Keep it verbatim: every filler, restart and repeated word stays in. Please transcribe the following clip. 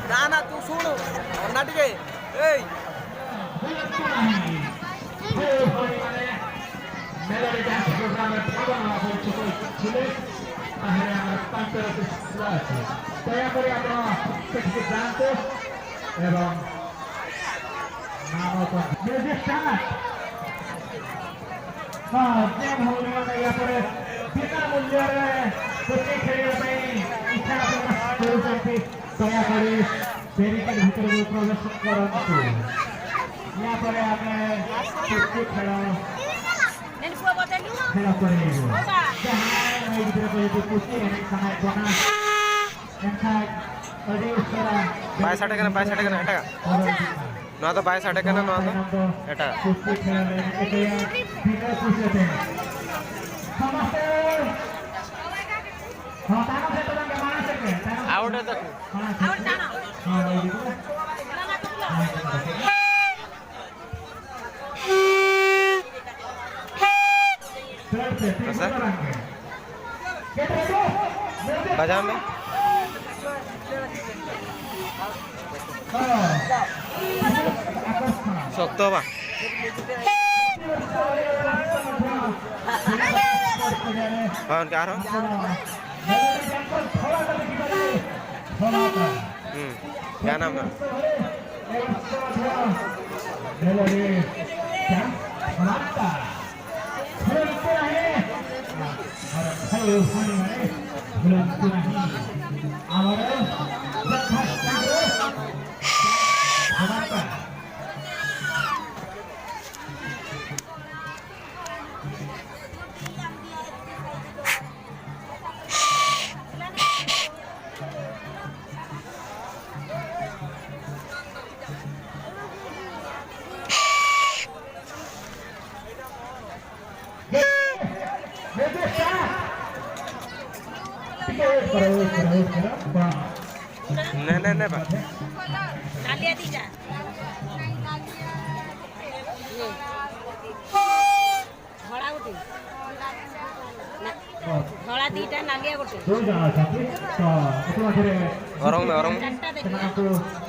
ᱡᱟᱦᱟᱱᱟᱜ ᱛᱩ ᱥᱩᱲ, ᱚᱱᱟ ᱴᱤᱠᱮ, ᱮᱭ᱾ ᱢᱮᱞᱟ ᱨᱮ ᱡᱟᱦᱟᱸ ᱯᱨᱳᱜᱨᱟᱢ ᱨᱮ ᱯᱟᱞᱚᱱ ᱟᱵᱚ ᱡᱚᱛᱚ ᱠᱷᱮᱞᱳᱰ, ᱛᱟᱦᱞᱮ ᱟᱢᱟᱜ ᱯᱟᱱᱛᱮ ᱨᱮ ᱠᱩᱥᱤ ᱠᱩᱞᱟ ᱟᱪᱷᱮ᱾ ᱫᱟᱭᱟ ᱠᱚᱨᱮ ᱟᱵᱚ ᱠᱟᱹᱴᱤᱡ ᱡᱟᱱᱛᱮ ᱮᱵᱚᱝ ᱱᱟᱢᱚ ᱠᱚ ᱢᱤᱭᱩᱡᱤᱠ ᱥᱴᱟᱨ ᱦᱚᱸ ᱡᱮᱢ ᱦᱚᱸ ᱱᱚᱣᱟ ᱫᱟᱭᱟ ᱠᱚᱨᱮ ᱵᱤᱱᱟ ᱢᱩᱞᱞᱚ ᱨᱮ ᱠᱩᱥᱤ ᱠᱷᱮᱞ ᱨᱮ ᱤᱪᱪᱷᱟ ᱯᱨᱚᱠᱟᱥ ᱠᱚᱨᱩᱪᱷᱚᱱᱛᱤ᱾ ଦୟାକରି ବ୍ୟାରିକେଡ ଭିତରକୁ ପ୍ରବେଶ କରନ୍ତୁ। ଏହାପରେ ଆମେ ପୁଚି ଖେଳ, ଖେଳ କରିବୁ। ଯାହା ଏଇ ଭିତରେ କହିବୁ ପୁଚି ଏଣେ ସାହାଯ୍ୟ ନା। ଏଣେ ସାହାଯ୍ୟ କରି ଉତ୍ତର ᱵᱟᱭ ᱥᱟᱰᱮ ᱠᱟᱱᱟ, ᱵᱟᱭ ᱥᱟᱰᱮ ᱠᱟᱱᱟ, ᱮᱴᱟᱜᱟᱜ᱾ ᱱᱚᱣᱟ ᱫᱚ ᱵᱟᱭ ᱥᱟᱰᱮ ᱠᱟᱱᱟ, ᱱᱚᱣᱟ ᱫᱚ ᱮᱴᱟᱜ᱾ ᱯᱩᱪᱷᱤ ᱠᱷᱮᱞ ᱨᱮ ᱮᱠᱮᱭᱟ ᱵᱤᱱᱟᱹ ᱯᱩᱪᱷᱤ ᱛᱮ᱾ ᱥᱚᱢᱟᱥᱛᱚ ᱦᱚᱸ, ᱛᱟᱭᱱᱚᱢ ᱥᱮᱫ ᱫᱚ ᱵᱟᱝ ᱜᱮ, ᱢᱟᱲᱟᱝ ᱥᱮᱫ ᱜᱮ, ᱛᱟᱭᱱᱚᱢ ᱥᱮᱫ᱾ ᱟᱣᱩᱴ ᱮ ᱛᱟᱠᱚ᱾ ᱢᱟᱲᱟᱝ ᱥᱮᱫ ᱜᱮ᱾ ᱦᱚᱸ, ᱵᱷᱟᱹᱜᱤ ᱜᱮ᱾ ᱵᱟᱡᱟᱣ ᱢᱮ᱾ ᱥᱚᱠᱛᱚ ᱵᱟ᱾ ᱦᱳᱭ, ᱜᱚᱢᱠᱮ, ᱟᱨᱦᱚᱸ᱾ ᱦᱩᱸ, ᱜᱟᱱᱟᱢ ᱦᱟᱸᱜ᱾ नहीं, नहीं, नहीं, बा। नालिया दी जा। ये। घोड़ा उठी। ना, घोड़ा दीटा नालिया गोटे। ᱚᱨᱚᱝ ᱢᱮ, ᱚᱨᱚᱝ ᱢᱮ᱾ चारटा देखिए।